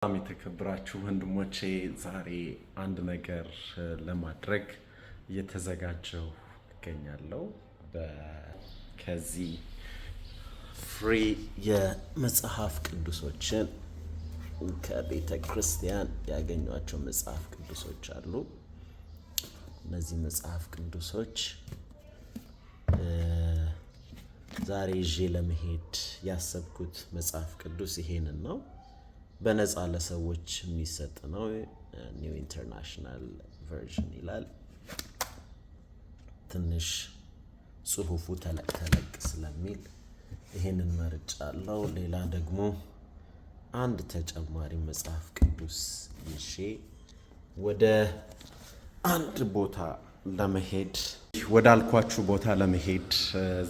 በጣም የተከበራችሁ ወንድሞቼ፣ ዛሬ አንድ ነገር ለማድረግ እየተዘጋጀሁ እገኛለሁ። ከዚህ free የመጽሐፍ ቅዱሶችን ከቤተ ክርስቲያን ያገኘኋቸው መጽሐፍ ቅዱሶች አሉ። እነዚህ መጽሐፍ ቅዱሶች ዛሬ ይዤ ለመሄድ ያሰብኩት መጽሐፍ ቅዱስ ይሄንን ነው። በነፃ ለሰዎች የሚሰጥ ነው። New International Version ይላል። ትንሽ ጽሁፉ ተለቅ ተለቅ ስለሚል ይሄንን መርጫለሁ። ሌላ ደግሞ አንድ ተጨማሪ መጽሐፍ ቅዱስ ይዤ ወደ አንድ ቦታ ለመሄድ፣ ወዳልኳችሁ ቦታ ለመሄድ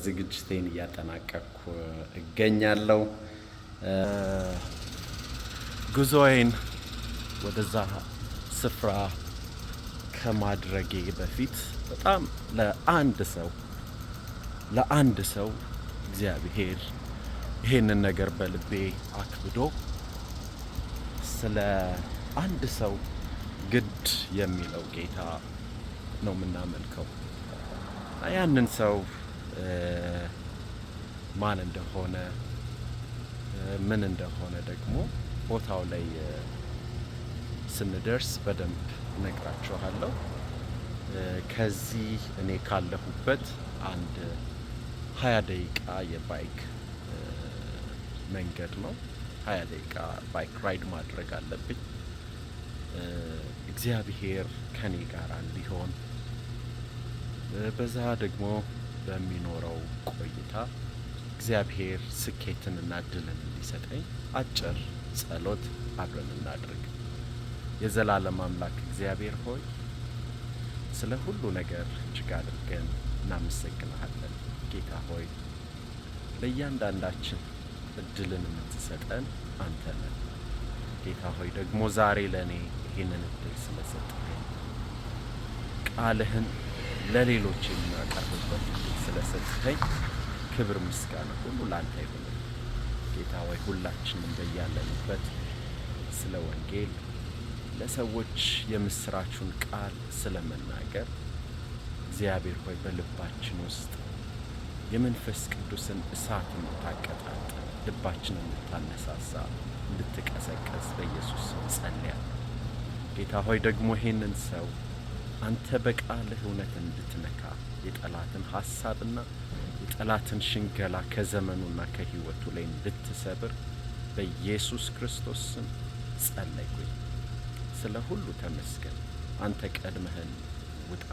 ዝግጅቴን እያጠናቀቅኩ እገኛለሁ። ጉዞዬን ወደዛ ስፍራ ከማድረጌ በፊት በጣም ለአንድ ሰው እግዚአብሔር ይሄንን ነገር በልቤ አክብዶ ስለ አንድ ሰው ግድ የሚለው ጌታ ነው የምናመልከው። ያንን ሰው ማን እንደሆነ፣ ምን እንደሆነ ደግሞ ቦታው ላይ ስንደርስ በደንብ እነግራችኋለሁ። ከዚህ እኔ ካለሁበት አንድ 20 ደቂቃ የ bike መንገድ ነው። 20 ደቂቃ bike ride ማድረግ አለብኝ። እግዚአብሔር ከኔ ጋር እንዲሆን፣ በዛ ደግሞ በሚኖረው ቆይታ እግዚአብሔር ስኬትንና ድልን እንዲሰጠኝ አጭር ጸሎት አብረን እናድርግ። የዘላለም አምላክ እግዚአብሔር ሆይ፣ ስለ ሁሉ ነገር እጅግ አድርገን እናመሰግንሃለን። ጌታ ሆይ፣ ለእያንዳንዳችን እድልን የምትሰጠን አንተ ነህ። ጌታ ሆይ፣ ደግሞ ዛሬ ለእኔ ይህንን እድል ስለሰጠኸኝ፣ ቃልህን ለሌሎች የማቀርብበት እድል ስለሰጠኸኝ ክብር ምስጋና ሁሉ ለአንተ ይሁን። ጌታ ሆይ፣ ሁላችንም በያለንበት ስለ ወንጌል ለሰዎች የምስራቹን ቃል ስለመናገር እግዚአብሔር ሆይ፣ በልባችን ውስጥ የመንፈስ ቅዱስን እሳት እንድታቀጣጥል፣ ልባችንን እንድታነሳሳ፣ እንድትቀሰቅስ በኢየሱስ ስም ጸልያለሁ። ጌታ ሆይ፣ ደግሞ ይሄንን ሰው አንተ በቃልህ እውነት እንድትነካ፣ የጠላትን ሀሳብና የጠላትን ሽንገላ ከዘመኑና ከሕይወቱ ላይ እንድትሰብር በኢየሱስ ክርስቶስ ስም ጸለይኩኝ። ስለ ሁሉ ተመስገን። አንተ ቀድመህን ውጣ።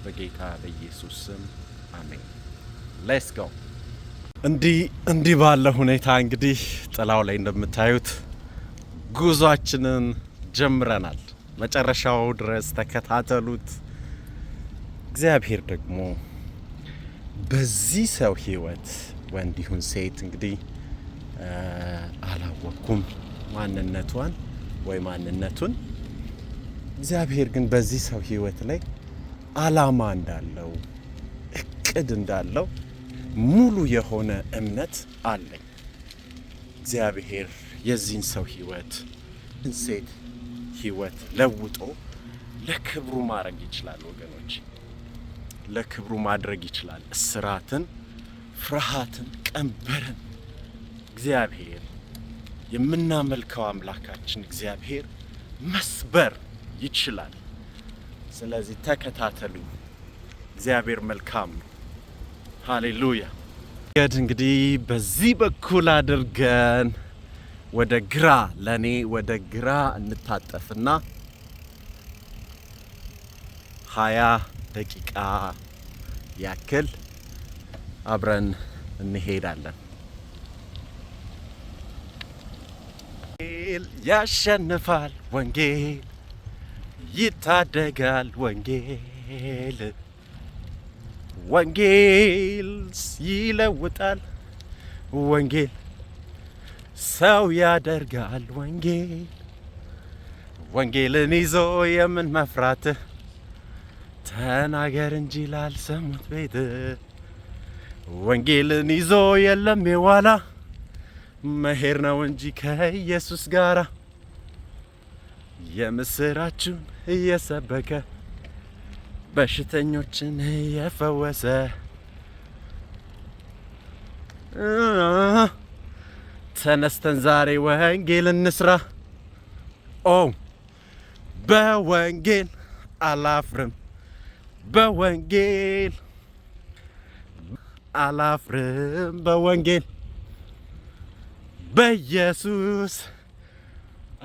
በጌታ በኢየሱስ ስም አሜን። Let's go። እንዲህ እንዲህ ባለ ሁኔታ እንግዲህ ጥላው ላይ እንደምታዩት ጉዟችንን ጀምረናል። መጨረሻው ድረስ ተከታተሉት። እግዚአብሔር ደግሞ በዚህ ሰው ህይወት፣ ወንድ ይሁን ሴት እንግዲህ አላወቅኩም ማንነቷን ወይ ማንነቱን፣ እግዚአብሔር ግን በዚህ ሰው ህይወት ላይ አላማ እንዳለው፣ እቅድ እንዳለው ሙሉ የሆነ እምነት አለኝ። እግዚአብሔር የዚህን ሰው ህይወት፣ ሴት ህይወት ለውጦ ለክብሩ ማድረግ ይችላል ወገኖች፣ ለክብሩ ማድረግ ይችላል። እስራትን፣ ፍርሃትን፣ ቀንበርን እግዚአብሔር፣ የምናመልከው አምላካችን እግዚአብሔር መስበር ይችላል። ስለዚህ ተከታተሉኝ። እግዚአብሔር መልካም ነው። ሃሌሉያ። እንግዲህ በዚህ በኩል አድርገን ወደ ግራ፣ ለእኔ ወደ ግራ እንታጠፍና 20 ደቂቃ ያክል አብረን እንሄዳለን። ያሸንፋል ወንጌል፣ ይታደጋል ወንጌል፣ ወንጌል ይለውጣል፣ ወንጌል ሰው ያደርጋል። ወንጌል፣ ወንጌልን ይዞ የምን መፍራት? ተናገር እንጂ ላልሰሙት ቤት። ወንጌልን ይዞ የለም የኋላ፣ መሄድ ነው እንጂ ከኢየሱስ ጋራ። የምስራችን እየሰበከ፣ በሽተኞችን እየፈወሰ፣ ተነስተን ዛሬ ወንጌል እንስራ። ኦ፣ በወንጌል አላፍርም፣ በወንጌል አላፍርም፣ በወንጌል፣ በኢየሱስ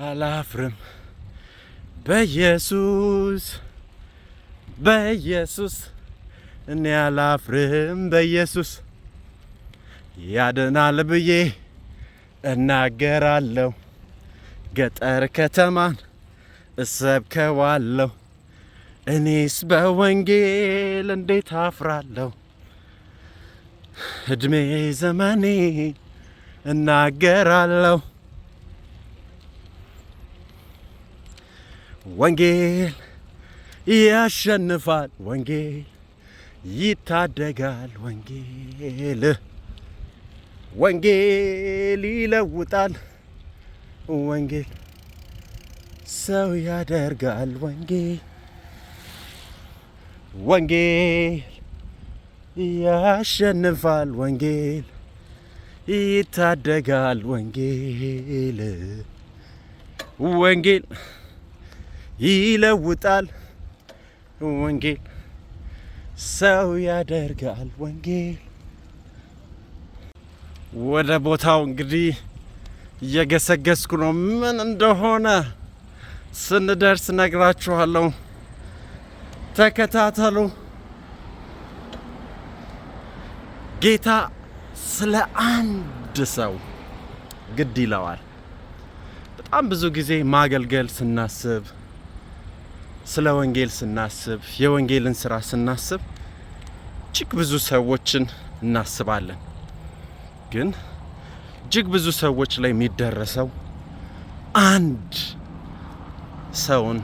አላፍርም፣ በኢየሱስ፣ በኢየሱስ እኔ አላፍርም፣ በኢየሱስ። ያድናል ብዬ እናገራለሁ፣ ገጠር ከተማን እሰብከዋለሁ። እኔስ በወንጌል እንዴት አፍራለሁ? እድሜ ዘመኔ እናገራለሁ። ወንጌል ያሸንፋል፣ ወንጌል ይታደጋል፣ ወንጌል፣ ወንጌል ይለውጣል፣ ወንጌል ሰው ያደርጋል፣ ወንጌል፣ ወንጌል ያሸንፋል፣ ወንጌል ይታደጋል፣ ወንጌል፣ ወንጌል ይለውጣል፣ ወንጌል ሰው ያደርጋል፣ ወንጌል። ወደ ቦታው እንግዲህ እየገሰገስኩ ነው። ምን እንደሆነ ስንደርስ ነግራችኋለሁ። ተከታተሉ። ጌታ ስለ አንድ ሰው ግድ ይለዋል። በጣም ብዙ ጊዜ ማገልገል ስናስብ፣ ስለ ወንጌል ስናስብ፣ የወንጌልን ስራ ስናስብ እጅግ ብዙ ሰዎችን እናስባለን። ግን እጅግ ብዙ ሰዎች ላይ የሚደረሰው አንድ ሰውን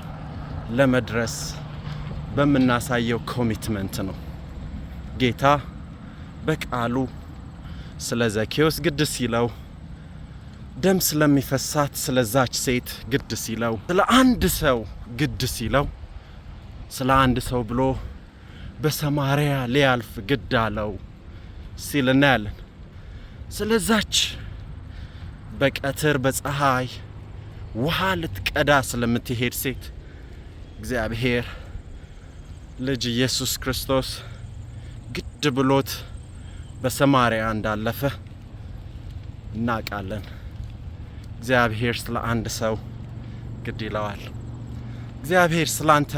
ለመድረስ በምናሳየው commitment ነው። ጌታ በቃሉ ስለ ዘኬዎስ ግድ ሲለው፣ ደም ስለሚፈሳት ስለዛች ሴት ግድ ሲለው፣ ስለ አንድ ሰው ግድ ሲለው፣ ስለ አንድ ሰው ብሎ በሰማርያ ሊያልፍ ግድ አለው ሲል እናያለን። ስለዛች በቀትር በፀሐይ ውሃ ልትቀዳ ስለምትሄድ ሴት እግዚአብሔር ልጅ ኢየሱስ ክርስቶስ ግድ ብሎት በሰማርያ እንዳለፈ እናውቃለን። እግዚአብሔር ስለ አንድ ሰው ግድ ይለዋል። እግዚአብሔር ስለ አንተ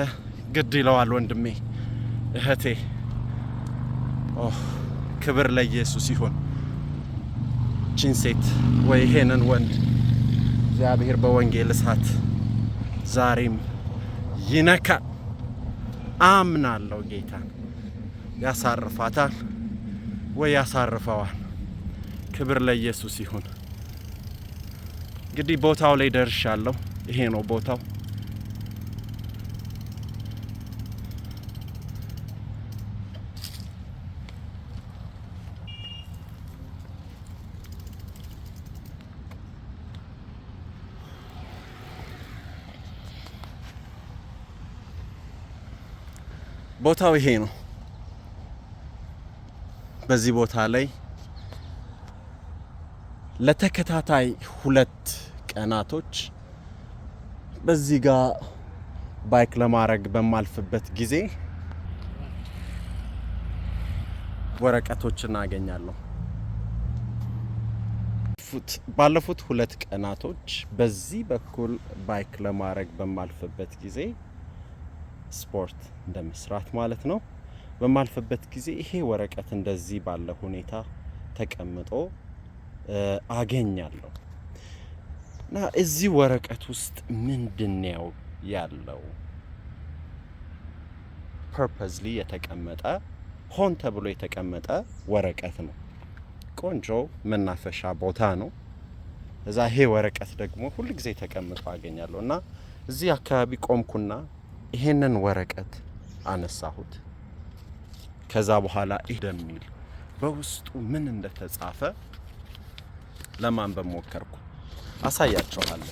ግድ ይለዋል ወንድሜ፣ እህቴ። ኦ፣ ክብር ለኢየሱስ ይሁን። ይቺን ሴት ወይ ይሄንን ወንድ እግዚአብሔር በወንጌል እሳት ዛሬም ይነካል። አምናለሁ። ጌታ ያሳርፋታል ወይ ያሳርፈዋል። ክብር ለኢየሱስ ይሁን። እንግዲህ ቦታው ላይ ደርሻለሁ። ይሄ ነው ቦታው። ቦታው ይሄ ነው። በዚህ ቦታ ላይ ለተከታታይ 2 ቀናቶች በዚህ ጋር bike ለማድረግ በማልፍበት ጊዜ ወረቀቶችን አገኛለሁ። ባለፉት 2 ቀናቶች በዚህ በኩል bike ለማድረግ በማልፍበት ጊዜ፣ ስፖርት እንደ መስራት ማለት ነው፣ በማልፍበት ጊዜ ይሄ ወረቀት እንደዚህ ባለ ሁኔታ ተቀምጦ አገኛለሁ። እና እዚህ ወረቀት ውስጥ ምንድነው ያለው? Purposely የተቀመጠ፣ ሆን ተብሎ የተቀመጠ ወረቀት ነው። ቆንጆ መናፈሻ ቦታ ነው። እዛ ይሄ ወረቀት ደግሞ ሁል ጊዜ ተቀምጦ አገኛለሁ እና እዚህ አካባቢ ቆምኩና ይሄንን ወረቀት አነሳሁት። ከዛ በኋላ እንደሚል በውስጡ ምን እንደተጻፈ ለማንበብ ሞከርኩ። አሳያችኋለሁ።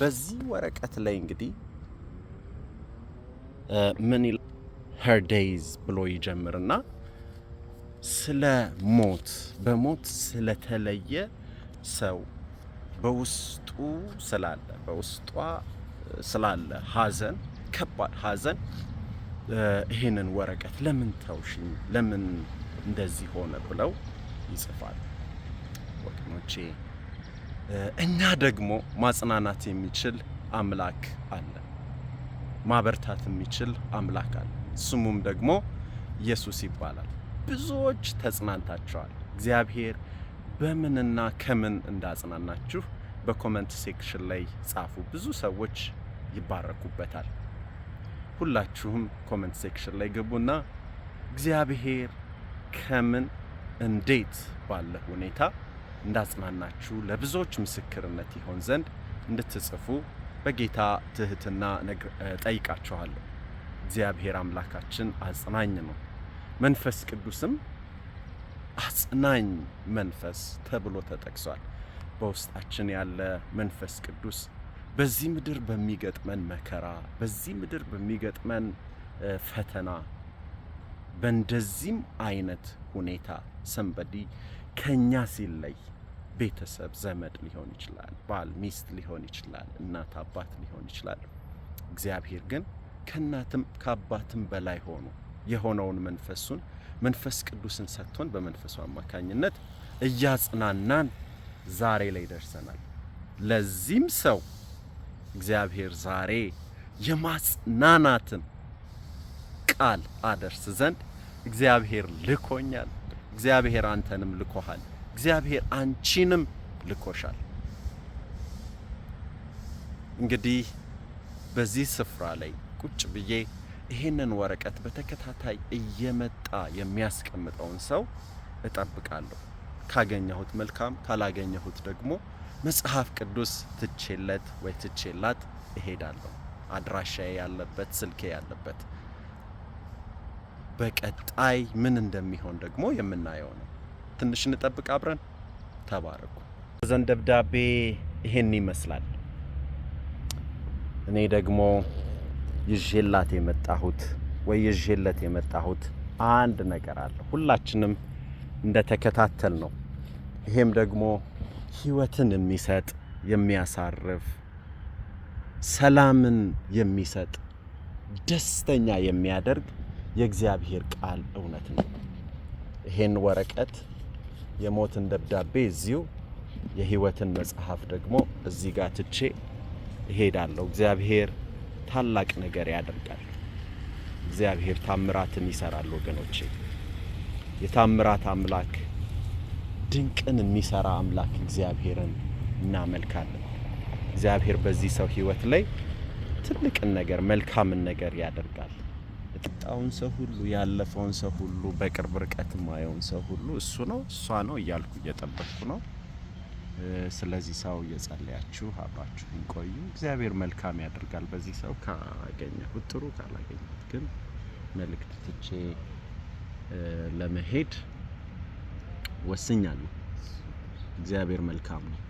በዚህ ወረቀት ላይ እንግዲህ ምን ይላል? "Her death" ብሎ ይጀምርና ስለ ሞት፣ በሞት ስለተለየ ሰው፣ በውስጡ ስላለ፣ በውስጧ ስላለ ሐዘን፣ ከባድ ሐዘን፣ ይሄንን ወረቀት ለምን ተውሽኝ፣ ለምን እንደዚህ ሆነ ብለው ይጽፋል። ወገኖቼ፣ እኛ ደግሞ ማጽናናት የሚችል አምላክ አለ። ማበርታት የሚችል አምላክ አለ። ስሙም ደግሞ ኢየሱስ ይባላል። ብዙዎች ተጽናንታችኋል። እግዚአብሔር በምንና ከምን እንዳጽናናችሁ በ comment section ላይ ጻፉ። ብዙ ሰዎች ይባረኩበታል። ሁላችሁም comment section ላይ ግቡና እግዚአብሔር ከምን እንዴት ባለ ሁኔታ እንዳጽናናችሁ ለብዙዎች ምስክርነት ይሆን ዘንድ እንድትጽፉ በጌታ ትህትና ጠይቃችኋለሁ። እግዚአብሔር አምላካችን አጽናኝ ነው። መንፈስ ቅዱስም አጽናኝ መንፈስ ተብሎ ተጠቅሷል። በውስጣችን ያለ መንፈስ ቅዱስ በዚህ ምድር በሚገጥመን መከራ፣ በዚህ ምድር በሚገጥመን ፈተና፣ በእንደዚህም አይነት ሁኔታ somebody ከኛ ሲለይ፣ ቤተሰብ ዘመድ ሊሆን ይችላል፣ ባል ሚስት ሊሆን ይችላል፣ እናት አባት ሊሆን ይችላል። እግዚአብሔር ግን ከእናትም ከአባትም በላይ ሆኖ የሆነውን መንፈሱን፣ መንፈስ ቅዱስን ሰጥቶን በመንፈሱ አማካኝነት እያጽናናን ዛሬ ላይ ደርሰናል። ለዚህም ሰው እግዚአብሔር ዛሬ የማጽናናትን ቃል አደርስ ዘንድ እግዚአብሔር ልኮኛል። እግዚአብሔር አንተንም ልኮሃል። እግዚአብሔር አንቺንም ልኮሻል። እንግዲህ በዚህ ስፍራ ላይ ቁጭ ብዬ ይሄንን ወረቀት በተከታታይ እየመጣ የሚያስቀምጠውን ሰው እጠብቃለሁ። ካገኘሁት መልካም፣ ካላገኘሁት ደግሞ መጽሐፍ ቅዱስ ትቼለት ወይ ትቼላት እሄዳለሁ። አድራሻዬ ያለበት፣ ስልኬ ያለበት። በቀጣይ ምን እንደሚሆን ደግሞ የምናየው ነው። ትንሽ እንጠብቅ አብረን። ተባረኩ። ሐዘን ደብዳቤ ይሄን ይመስላል። እኔ ደግሞ ይዤላት የመጣሁት ወይ ይዤለት የመጣሁት አንድ ነገር አለ። ሁላችንም እንደተከታተልነው። ይሄም ደግሞ ህይወትን የሚሰጥ፣ የሚያሳርፍ፣ ሰላምን የሚሰጥ፣ ደስተኛ የሚያደርግ የእግዚአብሔር ቃል እውነት ነው። ይሄን ወረቀት፣ የሞትን ደብዳቤ እዚሁ፣ የህይወትን መጽሐፍ ደግሞ እዚህ ጋር ትቼ እሄዳለሁ። እግዚአብሔር ታላቅ ነገር ያደርጋል። እግዚአብሔር ታምራትን ይሰራል ወገኖቼ። የታምራት አምላክ፣ ድንቅን የሚሰራ አምላክ እግዚአብሔርን እናመልካለን። እግዚአብሔር በዚህ ሰው ህይወት ላይ ትልቅን ነገር፣ መልካምን ነገር ያደርጋል። የጠጣውን ሰው ሁሉ፣ ያለፈውን ሰው ሁሉ፣ በቅርብ ርቀት የማየውን ሰው ሁሉ እሱ ነው፣ እሷ ነው እያልኩ እየጠበቅኩ ነው። ስለዚህ ሰው እየጸለያችሁ አብራችሁኝ ቆዩ። እግዚአብሔር መልካም ያደርጋል። በዚህ ሰው ካገኘሁት ጥሩ፣ ካላገኘሁት ግን መልእክት ትቼ ለመሄድ ወስኛለሁ። እግዚአብሔር መልካም ነው።